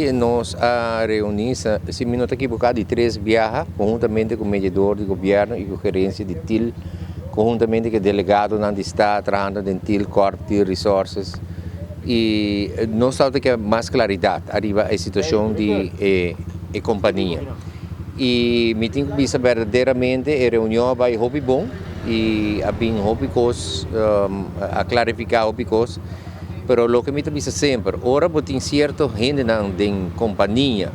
aki nos a reuní, si mi no ta ekiboká, di tres biaha konhuntamente ku mediador di gobièrnu i ku gerensia di til, konhuntamente ku e delegadonan di sta trahando den til Corp, til Resources i nos tabata ke mas klaridat ariba e situashon di e kompania. I mi tin ku bisa berdaderamente e reunion a bai hopi bon i a bin hopi kos, a klarifiká hopi kos. Pero loke mi ta bisa semper, ora bo tin sierto hendenan den kompania,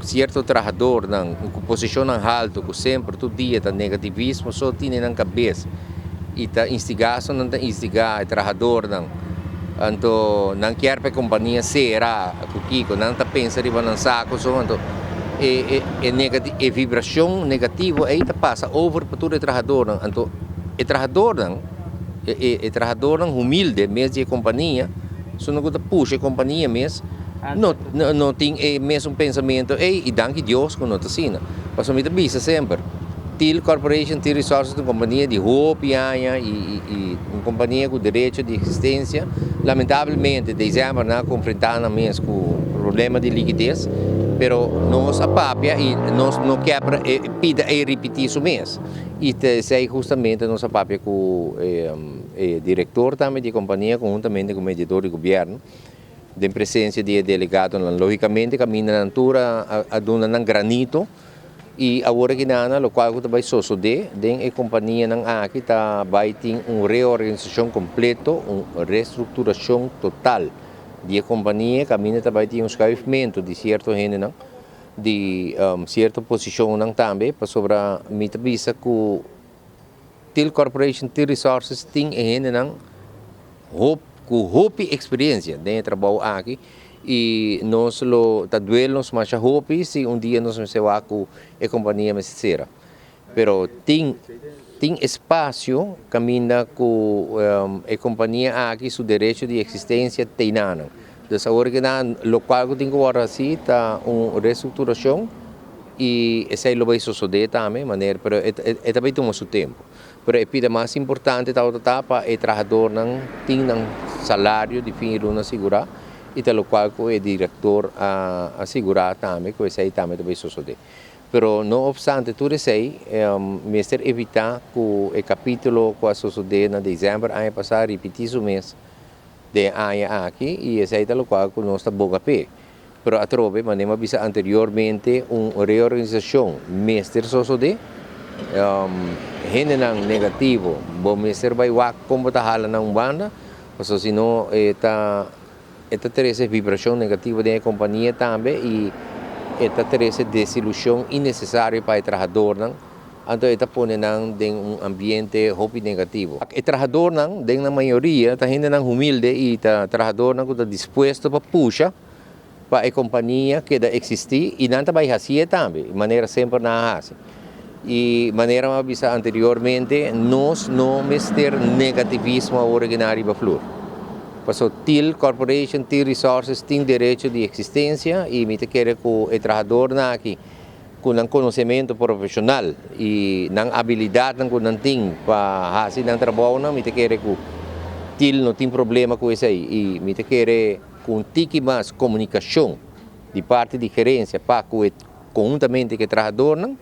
sierto trahadornan ku posishonnan haltu ku semper tur dia ta negativismo so tine nan kabes i ta instigá so nan ta instigá e trahadornan, anto nan kier pa e kompania sera ku kiko, nan ta pensa riba nan sako so, anto e e e vibrashon negativo ei ta pasa over pa tur e trahadornan, anto e trahadornan. E trahadornan humilde mes di e kompania, esunnan ku ta pusha e kompania mes, no no tin e mesun pensamentu ei i danki Dios ku no ta asina. Pasobra mi ta bisa semper, Thiel Corporation, Thiel Resources ta un kompania di hopi aña i i un kompania ku derecho di eksistensia. Lamentablemente desèmber nan a konfrentá nan mes ku problema di likides, pero nos a papia i nos no kier pida ei ripití su mes. I ta esei hustamente nos a papia ku e direktor tambe di e kompania konhuntamente ku mediador di gobièrnu den presensia di e delegadonan. Logikamente kaminda nan tur a duna nan granito i awor aki nana lokual ku ta bai sosodé den e kompanianan aki ta bai tin un reorganisashon kompleto, un restrukturashon total di e kompania kaminda ta bai tin un schuifmentu di sierto hendenan. Di cierto posicionnan tambe pasobra mi ta bisa cu Thiel Corporation, Thiel Resources tin e hendenan hop cu hopi experiencia den e trabou aki y nos lo ta duel nos masha hopi si un dia nos mester wak cu e compania mester cera. Pero tin tin espacio caminda cu e compania aki su derecho di existencia teinanan. Dus awor ki nan locual cu tin cu worde haci ta un restructuracion y esey lo bay sosode tambe manera pero e ta bay tuma su tempo. Pero e pida mas importante tabata ta pa e trahadornan tin nan salario di fin di luna sigura y ta locual cu e director a sigura tambe cu esey tambe ta bay sosode. Pero no obstante tur esei, mester evitá ku e kapítulo ku a sosodé na desèmber aña pasá ripití su mes den e aña aki i esei ta lokual ku nos ta boga p'e. Pero atrobe, manera mi a bisa anteriormente, un reorganisashon mester sosodé. Hendenan negativo bo mester bai wak kon bo ta hala nan un banda, pasobra si no e ta. E ta trese vibrashon negativo den e kompania tambe i e ta trese desilushon innesesario pa e trahadornan, anto e ta pone nan den un ambiente hopi negativo. E trahadornan den nan mayoria ta hendenan humilde i ta trahadornan ku ta dispuesto pa pusha pa e kompania keda eksistí i nan ta bai hasié tambe, manera semper nan a hasi. I manera mi a bisa anteriormente, nos no mester negativismo awor aki na riba flur. Paso Thiel Corporation, Thiel Resources tin derecho di existencia y mi ta kere cu e trahadornan aki cu nan conocemento profesional y nan habilidadnan cu nan tin pa haci nan trabounan, mi ta kere cu Thiel no tin problema cu esey y mi ta kere cu un tiki mas comunicacion di parti di gerencia pa cu e conhuntamente cu e trahadornan.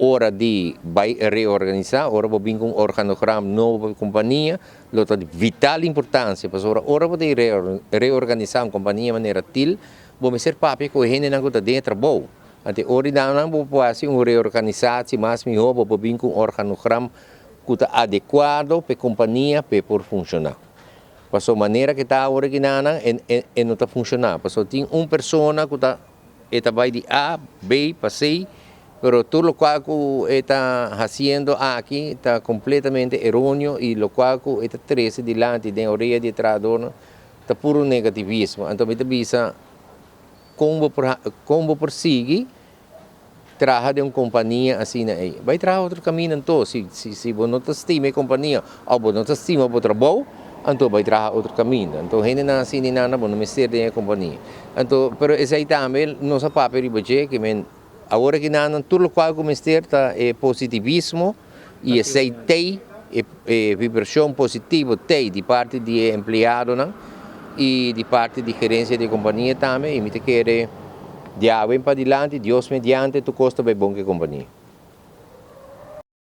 Ora di bai reorganisá, ora bo bin ku un organogram nobo pa e kompania, lo ta di vital importansia pasobra ora bo ta reorganisá un kompania manera til, bo mester papia ku e hendenan ku ta den e trabou. Anto e ora di nan bo por hasi un reorganisatie mas mihó, bo por bin ku un organogram ku ta adekuado pa e kompania pa e por funshoná. Pasobra manera ku ta awor aki nan e no ta funshoná, pasobra tin un persona ku ta E ta bai di A, B pa C, pero tur locual cu e ta haciendo aki ta completamente eroneo y locual cu e ta trece dilanti den orea di e trahadornan ta puro negativismo. Anto mi ta bisa con bo por con bo por sigui traha den un compania asina ey. Bai traha otro caminda anto, si si bo no ta stima e compania of bo no ta stima bo trabou, anto bai traha otro caminda. Anto hendenan asina y nana bo no mester den e compania. Anto, pero esei tambe nos a papia riba dje, ke men awor aki nan tur lokual ku mester ta e positivismo i esei tei, e e vibrashon positivo tei di parti di e empleadonan. I di parti di gerensia di kompania tambe, i mi ta kere di awe padilanti, Dios mediante, tur kos ta bai bon ku e kompania.